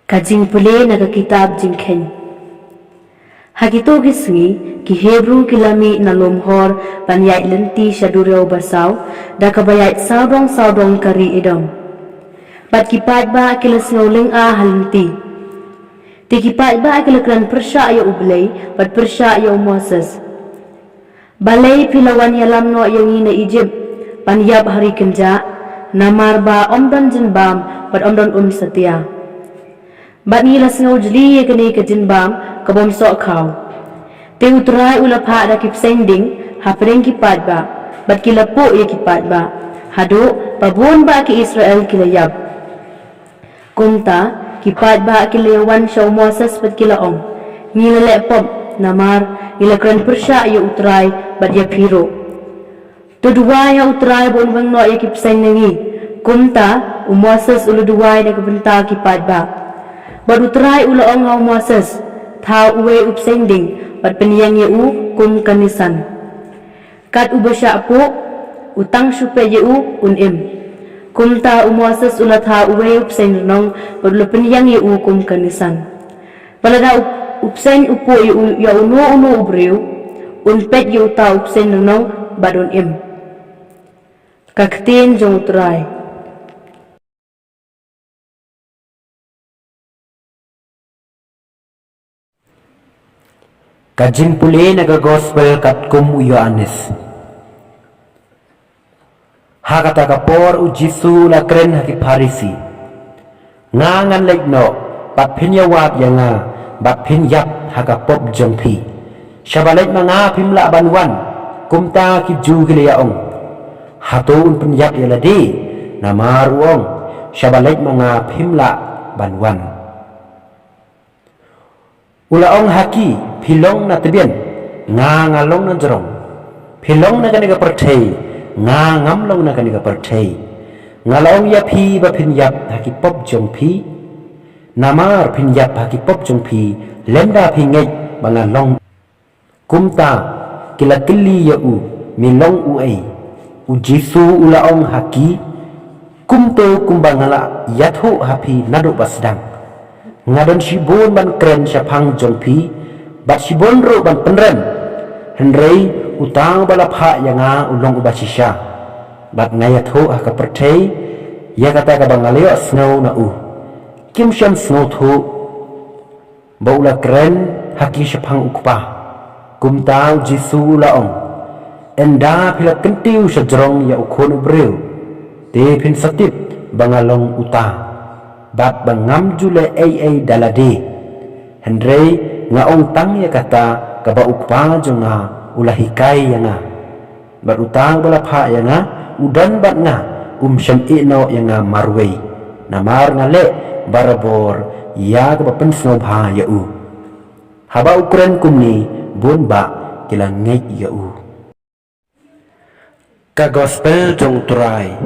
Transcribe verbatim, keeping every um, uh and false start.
Ka jingpule na ka kitab Jingkheiñ. Ha kito ki sngi, ki Hebru ki la mih na lum Hor ban ïaid lynti sha duriaw basaw, da kaba ïaid sawdong sawdong ka ri Edom. Bad ki paidbah ki la sngew lynga ha lynti. Te ki paidbah ki la kren pyrshah ïa U Blei, bad pyrshah ïa u Moses. Balei phi la wan ïalam noh ïa ngi na Ijipt, ban ïap ha ri kynjah, namar ba ym don jingbam, bad ym don un satia. Bad ngi la sngew jli ïa kane ka jingbam, ka bym soh khaw. Te U Trai u la phah da ki bseiñ ding, hapdeng ki paidbah, bad ki la puh ïa ki paidbah, haduh ba bun bah ki Israel ki la ïap. Kumta, ki paidbah ki la ïawan sha u Moses bad ki la ong, ngi la leh pop, namar, ngi la kren pyrshah ïa U Trai, bad ïa phi ruh. To duwai ha U Trai ba un weng noh ïa ki bseiñ na ngi. Kumta, u Moses u la duwai na ka bynta ki paidbah. Bad U Trai u la ong ha u Moses, thaw uwei u bseiñ ding, bad pynïeng ïa u, kum ka nisan. Kat uba shah puh, u tang shu peit ïa u, un im. Kumta u Moses u la thaw uwei u bseiñ rnong, bad u la pynïeng ïa u kum ka nisan. Bad lada u, u bseiñ u puh ïa u, ïa uno uno u briew, un peit ïa uta u bseiñ rnong, bad un im. Ka ktien jong U Trai. Ka jingpule na ka gospel katkum u Ïoannis. Ha kata ka por u Jisu u la kren ha ki Pharisi. Nga ngan leit noh, bad phin ïawad ïa nga, bad phin ïap ha ka pop jong phi. Shaba leit ma nga phim lah ban wan, kumta ki Jiw ki la ïa ong. Hato un pynïap ïa lade, namar u ong, shaba leit ma nga phim lah ban wan. U la ong ha ki, phi long na tbian, nga nga long na jrong. Phi long na kane ka pyrthei, nga ngam long na kane ka pyrthei. Nga la ong ïa phi ba phin ïap ha ki pop jong phi. Namar phin ïap ha ki pop jong phi, lymda phi ngeit ba nga long. Kumta, ki la kylli ïa u, me long uei. U Jisu u la ong ha ki, kumto kumba nga la ïathuh ha phi naduh ba sdang. Nga don shibun ban kren shaphang jong phi, bad shibun ruh ban pynrem. Hynrei, uta uba la phah ïa nga u long uba shisha. Bad nga ïathuh ha ka pyrthei, ïa kata kaba nga la ïohsngew na u. Kim shym sngewthuh, ba u la kren ha ki shaphang u Kpa. Kumta u Jisu u la ong, ynda phi la kyntiew sha jrong ïa u Khun u briew, te phin sa tip ba nga long uta, bad ba ngam ju leh ei ei da lade. Hynrei nga ong tang ïa kata kaba u Kpa jong nga u la hikai ïa nga. Bad uta uba la phah ïa nga, u don bad nga, um shym ïehnoh ïa nga marwei. Namar nga leh barabor ïa kaba pynsngewbha ïa u. Haba u kren kumne, bun bah ki la ngeit ïa u. Ka gospel jong u Trai.